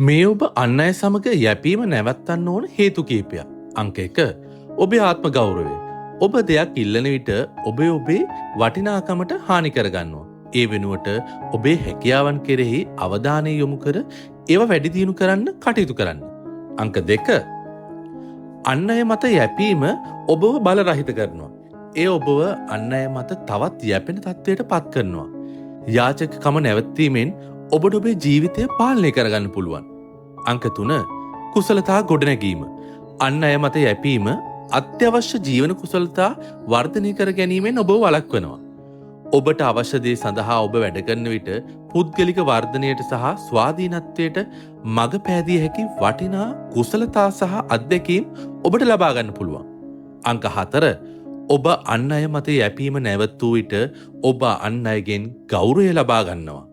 මේ ඔබ අන් අය සමග යැපීම නැවැත්වන්න ඕන හේතු කිහිපයක්. අංක 1, ඔබේ ආත්ම ගෞරවය. ඔබ දෙයක් ඉල්ලන විට ඔබ ඔබේ වටිනාකමට හානි කරගන්නවා. ඒ වෙනුවට ඔබේ හැකියාවන් කෙරෙහි අවධානය යොමු කර ඒවා වැඩි දියුණු කරන්න කටයුතු කරන්න. අංක 2, අන් අය මත යැපීම ඔබව බලරහිත කරනවා. ඒ ඔබව අන් අය මත තවත් යැපෙන තත්ත්වයට පත් කරනවා. යාචකකම නැවැත්වීමෙන් ඔබට ඔබේ ජීවිතය පාලනය කරගන්න පුළුවන්. අංක 3, කුසලතා ගොඩනැගීම. අන් අය මත යැපීම අත්‍යවශ්‍ය ජීවන කුසලතා වර්ධනය කර ගැනීමෙන් ඔබව වළක්වනවා. ඔබට අවශ්‍ය දේ සඳහා ඔබ වැඩ කරන විට පුද්ගලික වර්ධනයට සහ ස්වාධීනත්වයට මඟ පෑදිය හැකි වටිනා කුසලතා සහ අත්දැකීම් ඔබට ලබා ගන්න පුළුවන්. අංක 4, ඔබ අන් අය මත යැපීම නැවැත්වූ විට ඔබ අන් අයගෙන් ගෞරවය ලබා ගන්නවා.